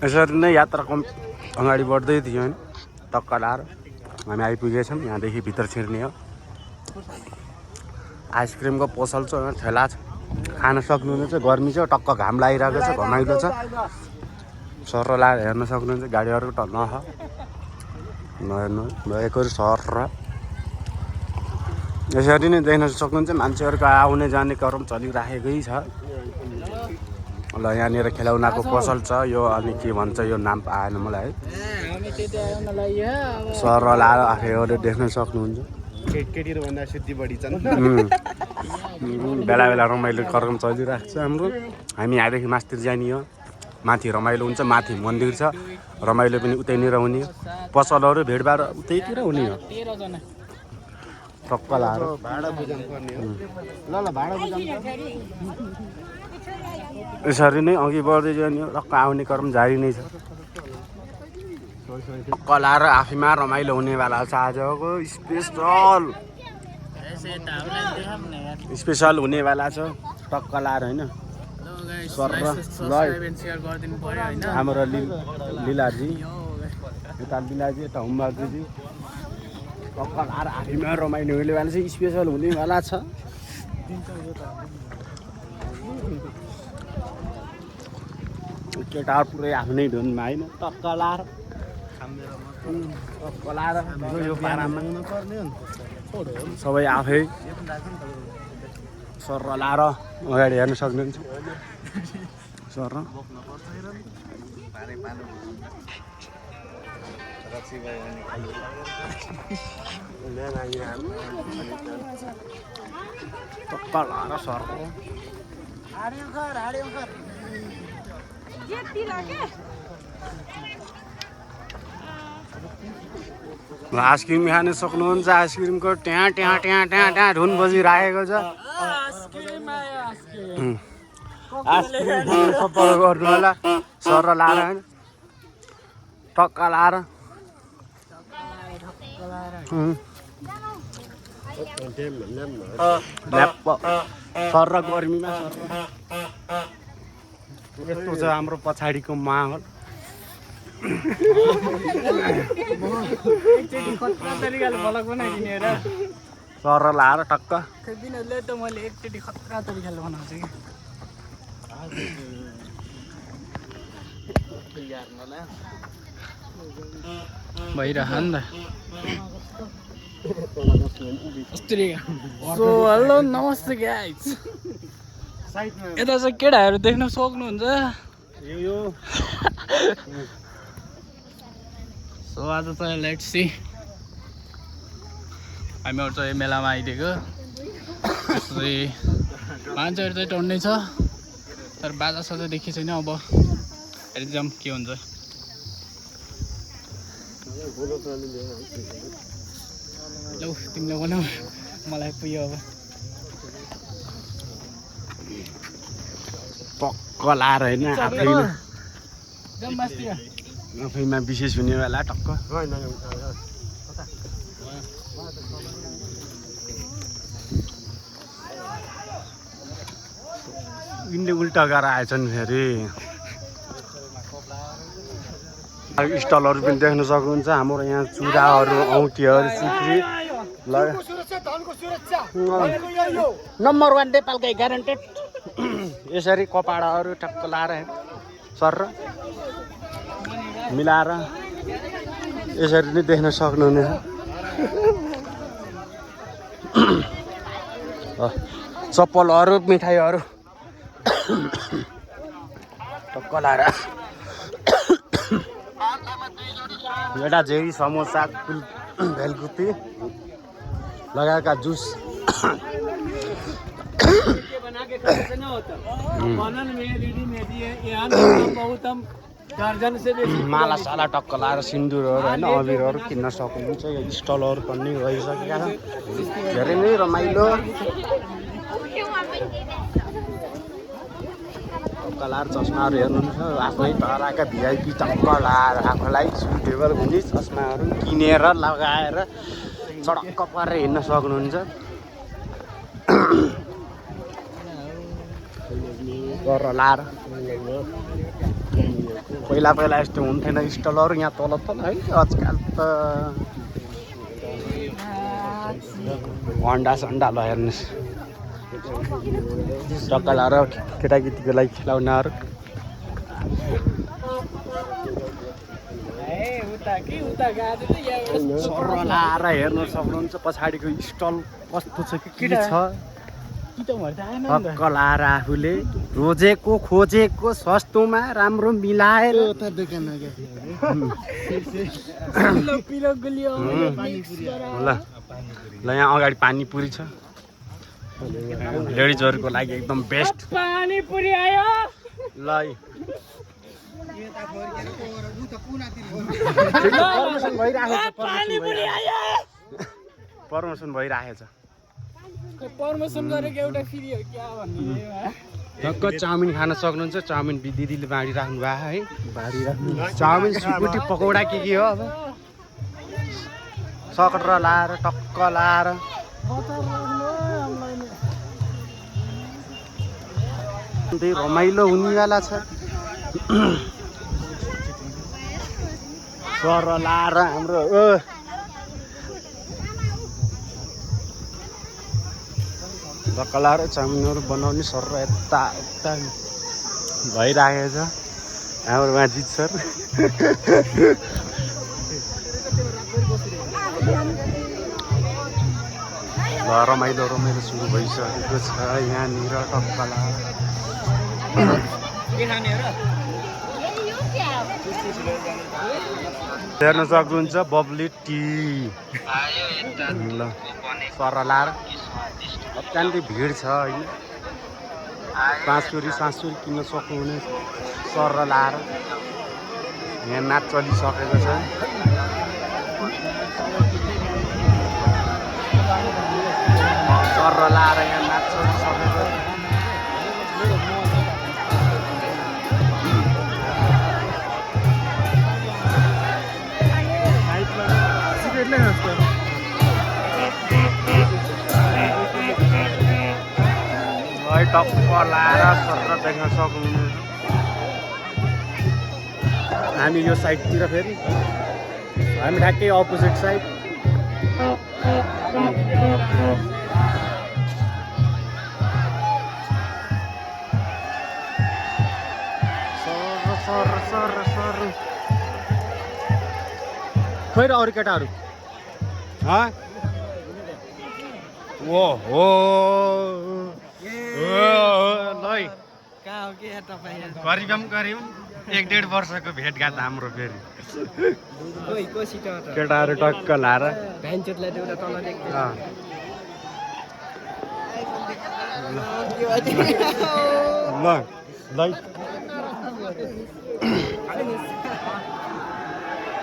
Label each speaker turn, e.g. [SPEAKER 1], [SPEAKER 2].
[SPEAKER 1] यसरी नै यात्राको अगाडि बढ्दै थियो होइन टक्क लाएर हामी आइपुगेछौँ। यहाँदेखि भित्र छिर्ने हो। आइसक्रिमको पसल छ, ठेला छ, खान सक्नुहुनेछ। गर्मी छ, टक्क घाम लागिरहेको छ, घमाइलो छ। सर लाएर हेर्न सक्नुहुन्छ। गाडीहरू टन्न छ नहेर्नु भएकोहरू सर र यसरी नै देख्न सक्नुहुन्छ। मान्छेहरूको आउने जाने क्रम चलिराखेकै छ। ल यहाँनिर खेलौनाको पसल छ यो, अनि के भन्छ यो नाम आएन मलाई है। सर लाएर आफैहरू देख्न सक्नुहुन्छ।
[SPEAKER 2] केटीहरू भन्दा सिद्धि बढी छन्।
[SPEAKER 1] बेला बेला रमाइलो क्रम चलिरहेको छ हाम्रो। हामी यहाँदेखि मास्तिर जाने हो। माथि रमाइलो हुन्छ, माथि मन्दिर छ, रमाइलो पनि उतैनिर हुने हो। पसलहरू भिडभाड उतैतिर हुने हो। टक्क लाएर
[SPEAKER 2] भाडा बुझाउनु पर्ने हो। ल भाडा बुझाउनु।
[SPEAKER 1] यसरी नै अघि बढ्दै जाने हो। टक्क आउने क्रम जारी नै छ। टक्क लाएर आफैमा रमाइलो हुनेवाला छ। आजको स्पेसल हुनेवाला छ। टक्क लाएर होइन सर हाम्रो लिलाजी यता लिलाजी यता हुम्बाजुजी टक्क लाएर आफैमा रमाइलो हुनेवाला छ। स्पेसल हुनेवाला छ। केटाहरू पुरै आफ्नै धुनमा होइन टक्क लाएर यो पारामा सबै आफै सर लाएर अगाडि हेर्न सक्नुहुन्छ। सर टक्क लाएर सर आइसक्रिम खान सक्नुहुन्छ। आइसक्रिमको त्यहाँ त्यहाँ त्यहाँ त्यहाँ त्यहाँ धुन बजिरहेको छ। आइसक्रिम सपोर्ट गर्नु होला सर लाएर होइन टक्क लाएर सर र गर्मीमा यस्तो छ हाम्रो पछाडिको माहौल। सर लाएर टक्क
[SPEAKER 3] मैले एकचोटि खतरा तरिकाले बनाउँछु कि भइरह नि त। हेलो नमस्ते गाइज। यता चाहिँ केटाहरू देख्न सक्नुहुन्छ। सो आज चाहिँ लेट्स सी हामीहरू चाहिँ मेलामा आइदिएको। मान्छेहरू चाहिँ टन्नै छ तर बाजा साजा देखि छैन। अब एक्जाम के हुन्छ। लौ तिमीले बनाऊ मलाई पुग्यो अब।
[SPEAKER 1] टक्क लाएर होइन आफैमा विशेष हुने बेला टक्क यिनले उल्टा गरेर आएछन् फेरि। स्टलहरू पनि देख्न सक्नुहुन्छ। हाम्रो यहाँ चुराहरू औँठीहरू सिक्री नम्बर 1 नेपालकै ग्यारेन्टेड। यसरी कपडाहरू टक्क लाएर सर मिलाएर यसरी नै देख्न सक्नुहुनेछ। चप्पलहरू मिठाईहरू टक्क लाएर एउटा झेरी समोसा भेलकुपी लगाएका जुस माला साला टक्क लाएर सिन्दुरहरू होइन अबिरहरू किन्न सक्नुहुन्छ। यो स्टलहरू पनि गइसकेका छन्। धेरै नै रमाइलो टक्क लाएर चस्माहरू हेर्नुहुन्छ। आफ्नै तराका भिआइपी टक्क लाएर आफूलाई सुटेबल हुने चस्माहरू किनेर लगाएर चडक्क परेर हिँड्न सक्नुहुन्छ। सर लाएर पहिला पहिला यस्तो हुन्थेन स्टलहरू यहाँ तल तल है आजकल त अन्डा सन्डा ल हेर्नुहोस् टक्कलाएर केटाकेटीको लागि खेलाउनाहरू सरलाएर हेर्नु सक्नुहुन्छ पछाडिको स्टल कस्तो छ के छ टक्क लाएर आफूले रोजेको खोजेको सस्तोमा राम्रो मिलाएर ल यहाँ अगाडि पानीपुरी छ लेडिजहरूको लागि एकदम बेस्ट
[SPEAKER 3] पानीपुरी आयो
[SPEAKER 1] ल प्रमोसन भइरहेको छ
[SPEAKER 3] प्रमोसन गरेको एउटा फ्री हो क्या भन्ने
[SPEAKER 1] टक्क चाउमिन खान सक्नुहुन्छ चाउमिन दिदीले बाँडिराख्नु भएको है चाउमिन सुकुटी पकौडा के हो अब सकट लाएर टक्क लाएर रमाइलो हुनेवाला छ सर लाएर हाम्रो कलाएर चाउमिनहरू बनाउने सर यता यता भइरहेको छ हाम्रो माजिद सर रमाइलो रमाइलो सुरु भइसकेको छ यहाँनिर टक्कला हेर्न सक्नुहुन्छ बब्ली टी ल सर लाएर अत्यन्तै भिड छ होइन बाँसुरी किन्न सक्नुहुनेछ सर लाएर यहाँ नाच चलिसकेको छ सर लाएर यहाँ नाच चलिसकेको छ टक्क लाएर सर देख्न सक्नुहुनेछ हामी यो साइडतिर फेरि हामी ठ्याक्कै अपोजिट साइड सर खोइ र अरू केटाहरू ओहो करिब 1-1.5 वर्षको भेटघाट हाम्रो फेरि केटाहरू टक्क लाएर ल